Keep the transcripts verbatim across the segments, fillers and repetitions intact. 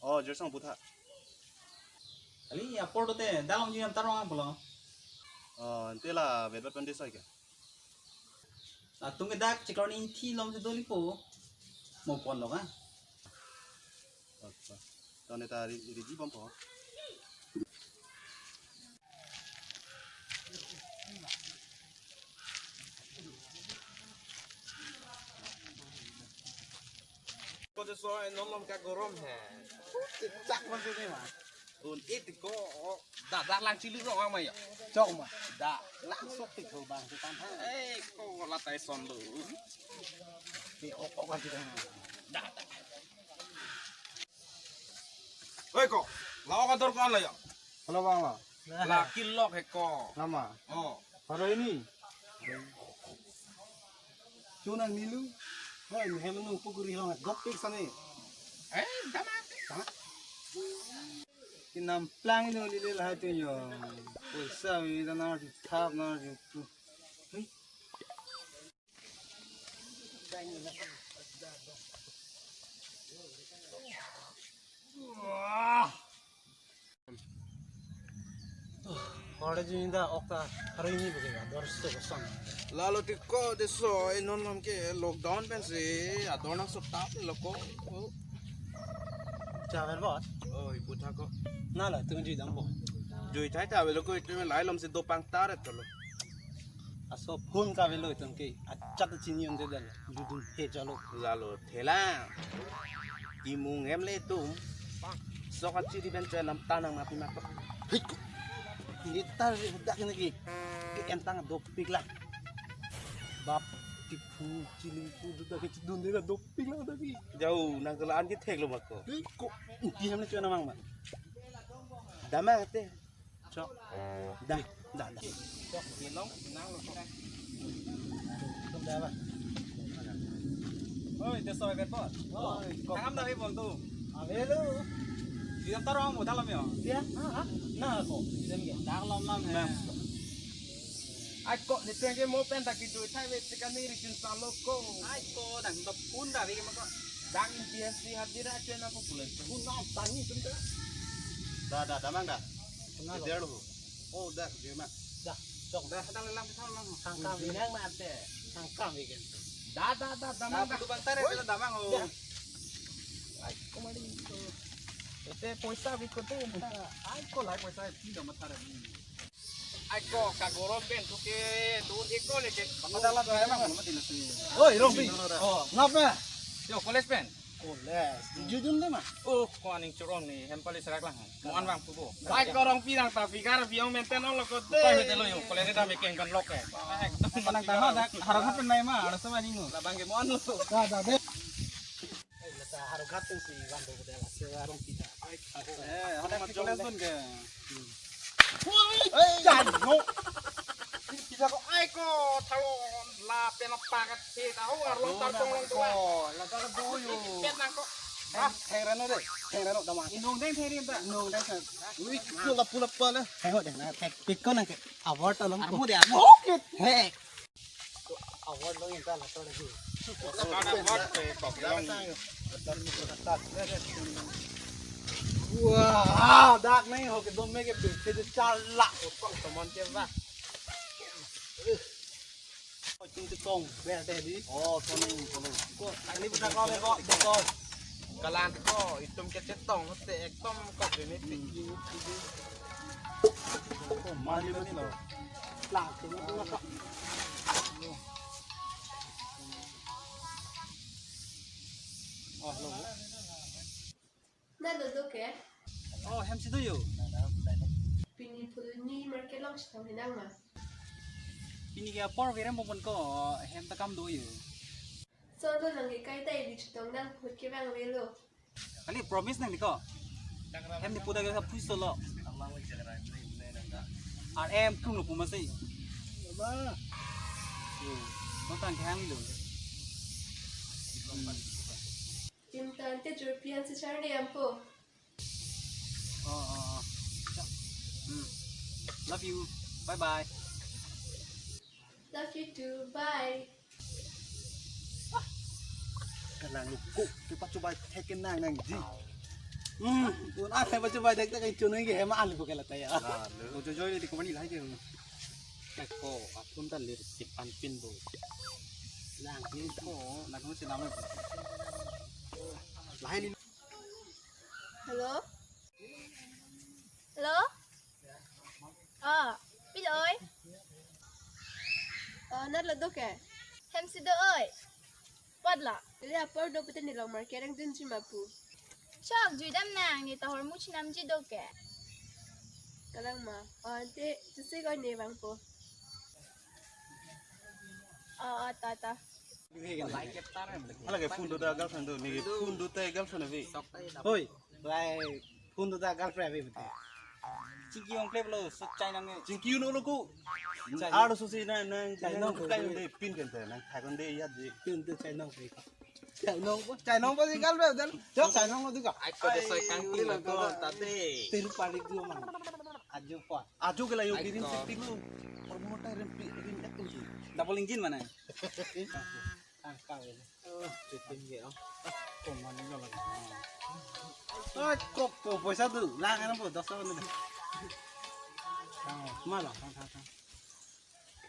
Oh, Jersong putha. Kali apor dote, dak longji antar wang pulo. Oh, ante la vetbat pande soi ke. Latum ke dak chiklo ni thi lom si dolipo. Mo pon lo ka? Acha. Tone ta ri, riji bompo. Ko de so non lom kagorom he. Chak man de ma. Un it ko. Da da lang chili rong ang ma ya. Chok ma. Da. Lang sok tik ho bang tu kan ha. Eh, ko la tai son lo. Ni ok ok kan tu kan. Da da. Oi ko, la ok ador ko la ya. Halo bang la. La kilok he ko. Lama. Oh. Haro ini. Chunang nilu. Hei, hem nung pukuri long gopik sani. Eh, dama. Dama. Inam plang ini lili lah tu yo. Poisa wi dana ju thap na ju tu. Hei. Kore jin da okta hari ini bagi ador so kosong. Lalo tik ko de so, eh, non lom ke lockdown pensi ador nang so tap lo ko. Javel bot. Oh, ipu tha ko. Na la tung jui dam bo. Jui thai ta velo ko, itum lai lom si do pang tar et lo. Aso phone ka velo itum ke. Achat chini yonde dal. Judun he jalo. Lalo thela. Imung em le tum. Sok achi di ben choi lam tanang mati mak. Hei ko. Ni tar dak ni ki. Ke entang dopik la. Bap ti phu chili phu dak ke chidun de dopik la dak ki. Jau nang kelaan ke thek lo mak ko. Hei ko. Ti hem le choi namang ma. Damang te. Chok. Dah, dah, dah. Chok, minong, minang lo, chok. Tum dah, Bang. Oi, dia soal kan, Bos? Oh. Oi, kok. Tangam dah, Bang, tu. Ave lo. Dia taruh kamu dalam ya? Dia? Ah, ah. Nah, kok. Dia ni. Dalam, dalam, ya. Ai ko, ni tengke mo pen ta kidu thai ve chikan ni rikin salo ko. Ai ko, dang to pun da ve ma ko. Dang in P S C hajira chena ko pule. Pun na tani tum ta. Da, da, damang da. Kenal. Dia lo. Oh, da, dia ma. Da, chok. Da, da, lang, lang, lang. Sangkam, ini yang mate. Sangkam, ikan. Da, da, da, damang da. Bang tare, da, damang, oh. Da. Ai ko mari. Ete poisa biko tu. Ai ko lai poisa, pindah mathar. Ai ko kagorom pen tu ke dun ik ko le ke. Mata la tu emang mati na tu. Oi, Rompi. Oh, ngapa? Yo, college pen. College. Jujun deh ma. Oh, ko aning chorong ni, hem pali serak lang. Mo-an bang pubo. Ai ko Rompi nang ta figar biong maintain lo ko de. Pai hote lo yo, college ta making kan lok eh. Manang tama dak, harap pen nai ma, harap sama ningo. Labang ke mo-an lo. Da, da, de. Eh, lata harap gat si Wando ke la se warung kita. Eh, ada college dun ke. Hei, jangan, no. Ini bisa ko, ai ko, thalon, lapen apakat si tahu, arlong tartong long tua. Ko, la ka do yo. Pet nang ko. Ah, heng reno de, heng reno dama. Inung deng heng reno ta. Inung deng heng. Ui, pula pula pula. Heng ho de, na, heng. Piko nang ke. Award along ko. Amu de, amu. Oke. Heng. Award lo yang kalah kalah lagi. Wah, dak nai ho ke dom me ke bil ke char lakh. Kok teman ke ba. Kok cing cekong ber deh di. Oh, soning soning. Kok ini bisa kau be kok betul. Kalang ko, itum ke cetong te ekdom ko bini. Mari mari lo. Langsung itu lah. Oh, lo. Na dodo ke? Oh, hem si do yo. Pini pulni market long chetong hinang ma. Pini ke apor verem bomon ko hem ta kam do yo. So do nang ke kai tai di chetong nang phut ke bang velo. Kali promise nang ni ko. Hem ni puda ke sa pui solo. Ar em tung lo puma sei. Ba. Yo, no tang ke hang lo. Hmm. Jim tan te jur pian si char ni ampo. Oh, oh, oh. Hmm. Love you. Bye bye. Love you too. Bye. Kalang luku, kita coba tekin nang nang ji. Hmm, un an hai baca badak tak kaichun nang ke hema an bukan lata ya. Lalu. Ojo joy di company lahai ke. Ko, apun tan di sip an pin bo. Lang ni ko, nak mo sinama. Lahai ni. Hello? Hello? Ah, pilo oi? Ah, nat lo do ke? Hem si do oi. Pat la? Ili apor do pute nilong market ang dun chima pu. Chok, jui dam nang, ne ta hormu chinam ji do ke. Kalang ma. Ah, ante, chusi ko ne bang po. Ah, ah, ta, ta. Hala ke phone do ta girlfriend do, ne phone do ta girlfriend ave. Hoi, lai phone do ta girlfriend ave bete. Chingki ong klep lo, so chai nang e. Chingki uno lo ku. Chai. Aro so si nang, nang, chai nang, nang, kai de, pin kan te, nang thai kan de, ya de. Pin de chai nang pe. Chai nang po, chai nang po si girlfriend dan. Jo chai nang lo du ka. Ai ko de soi kang ti lo ko ta de. Tin parik du mang. Ajo po. Ajo ke la yo. Ai kirim ko. Si tin lo. Hormu ta rim pi, rim ek tu si. Double engine mana? Ang kawin. Oh, chitin ke, oh. Koman ni lagi. Ah, kok ko poisa tu. Lang ano po, dos tahun tu. Mala.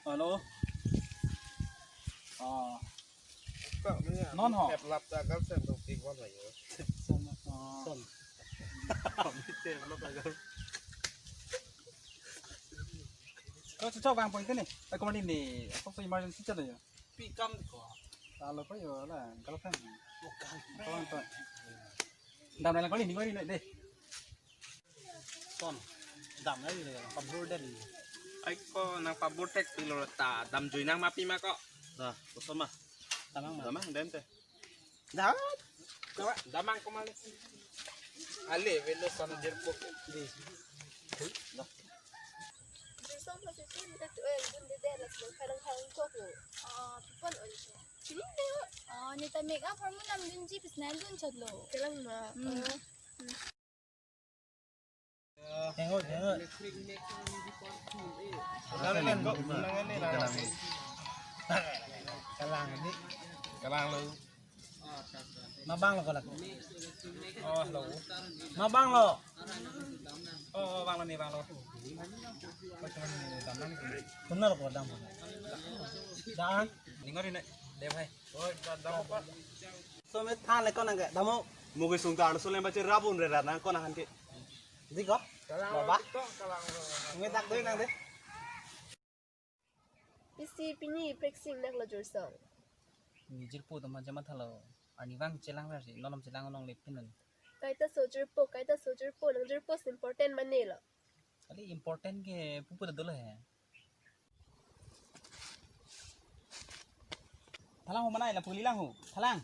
Hello. Ah. Kok ni. Non ho. Tep lap ta kal sen tu ti bon lagi. Son. Ah. Son. Tep lap ta kal. Kok cocok bang poin ni. Aku mandi ni. Aku tu emergency chala ya. Pi kam ko. Talo pa yo la, girlfriend. Oh, girlfriend. Ton, ton. Dam na kali ni kali ni de. Ton. Dam na ni, pabor den. Ai ko nang pabor tek pilo ta, dam jui nang ma pi ma ko. Dah, kosong ma. Damang ma. Damang den te. Dah. Coba damang ko malik. Ale, velo sana jerpok. Di. Dah. Jirpo pasi si mita tu eh gun de de la semang kadang kadang kok lo. Ah, pipon on ko. Sini de. Ah, ne ta make up hormu nam dun ji pis nan dun chot lo. Kalang ma. Hmm. Eh. Tengok, tengok. Kalang ni. Kalang ni. Kalang lo. Ma bang lo kolak. Oh, hello. Ma bang lo. Oh, oh, bang lo ni, bang lo. Benar ko dam. Dan. Ningar ini, deh, bhai. Oh, dam apa? So me than le ko nang ke, damo. Mugi sung tan so le bache rabun re rat nang ko nang ke. Di ko? Baba. Me tak doi nang de. Isi pini practicing nak lo jursong. Ni jirpo to ma jama thalo. Arnivang chelang versi, nonom chelang nong lepin non. Kaita so jirpo, kaita so jirpo, nang jirpo si important mane lo. Kali important ke pupu ta dolo he. Thalang ho mana ila puli lang ho. Thalang.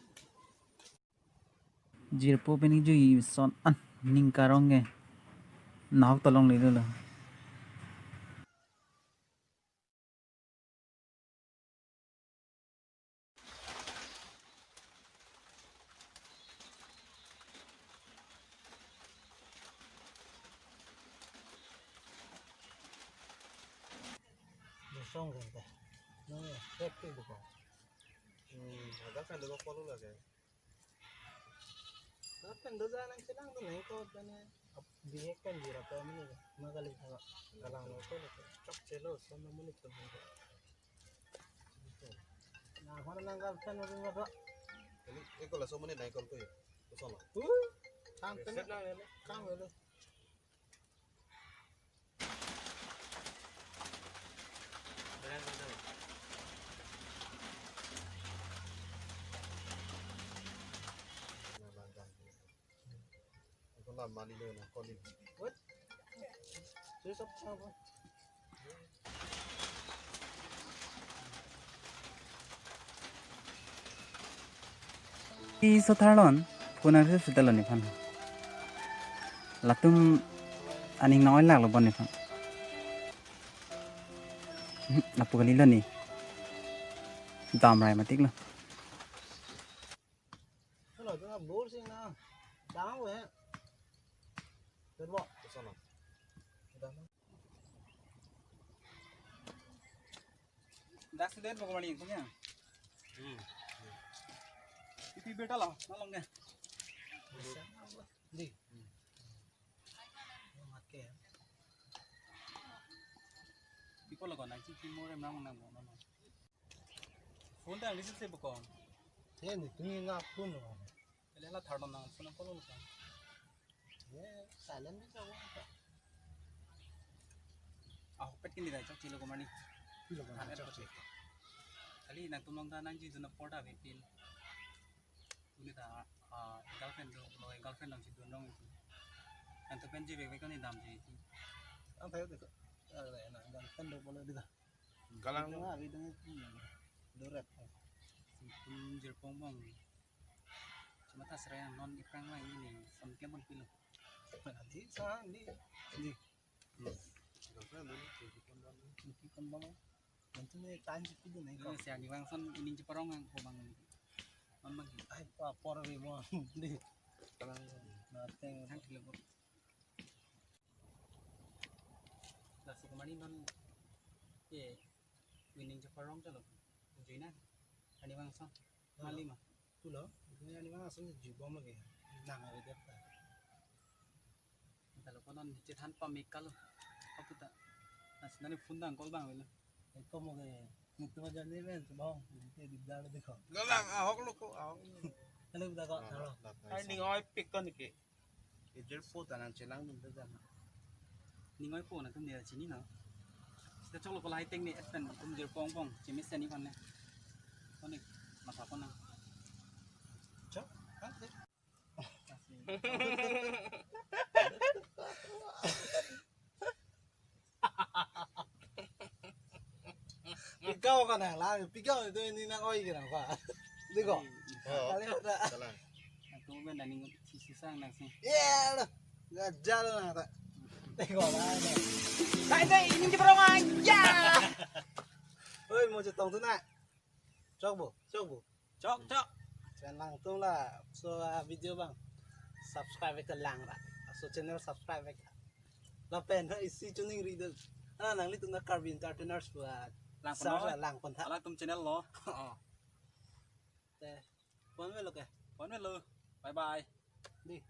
Jirpo pen jui son an ning karong ke. Nahok tolong le dolo. Song kan ta. Nang ya, traffic ko. Hmm, agak kan dulu follow lagi. Kan doja nang chelang tu nai ko bana. Bihek kan jira pa mene. Magali thawa. Kalang lo ko lo. Chok chelo, so na mene ko. Na hona nang gal kan ring apa? Ini, ini kalau so mene nai ko ko. Kosong lo. Uh, tang tene. Kang wele. Isi tharlon, punang si sitelo nephan. Latum aning nang-oi lak lo bon nephan. Lapu kali lo ni. Damrai matik lo. Hello, tu na bor sing na. Dang we. Terbo. Kesana. Dak si det bokmali punya. Hmm. Ipi beta lo, nalong ke. Di. Kolo ko nangchingki mo rem nang nang mo nang. Phone ta angli se bokon. He, netum nang phone lo. Ele la thar nang phone ko lo ka. He, silent di jawa ka. Ah, pet kini dai chok chilo ko mani. Chilo ko mani, chok chilo. Kali nangtum along ta nangji dun apor ta bepil. Tuni ta, ah, girlfriend do, lo girlfriend nangchidun rong itu. Nangtum pen ji bek bek kani damji itu. Ang tayo deko. Ah, na girlfriend do polo deka. Kalang. Itu mah, itu mah, hmm, dorat. Nangtum jirpong bong. Cuma ta serai non iprang lang ini, son klem pon pilo. Nanti sa, di, di. Hmm. Girlfriend do, di kon bong. Di kon bong. Nanti ni tan si pidun na. Ini si ani bang son ini ceparong ang ko bang. Non bang. Ai, pa, por be mo. Di. Kalang. Nateng. Sang kilo ko. Laso ko mani non ye winning ceparong chalo. Join na. Ani bang son. Mali ma. Pulo, ini ani bang son jibom lagi. Nang ari dep ta. Kalau konon chethan pamik kalo. Kaputa. Nas nani phone dang call bang welo. Eko mo ke. Netum aja ni men sebong. Ini dia dikon. Galang ahok lo ko ahok. Kalau kita kok kalau. Ai ning oi pik kon ke. Ejir po ta nangchelang dun ta jama. Ning oi po nangtum dia chini na. Sita choklo ko lahai teng ni et pen tum jirpong pong. Chimi seni pan ne. Konik masa ko na. Chok. Kan te. Pigau ka nang lang, pigau itu ini nang oi kira apa? Diko. Oh. Kali ada. Salah. Aku ben dani sisi sang nang si. Iya, lo. Gajal nang ta. Diko lah. Sai sai ini ceparong aja. Oi, mo chetong tu na. Chok bo, chok bo. Chok, chok. Channel lang tum la, so, ah, video bang. Subscribe ke lang ra. So channel subscribe ke. Lapen ha isi chuning ri do. Ah, nanglitum na Karbi Entertainers pu, ah, lang pon search noi. Lang pon tha. Alangtum channel lo. Oh. Te, pon melo ke. Pon melo. Bye bye. Di.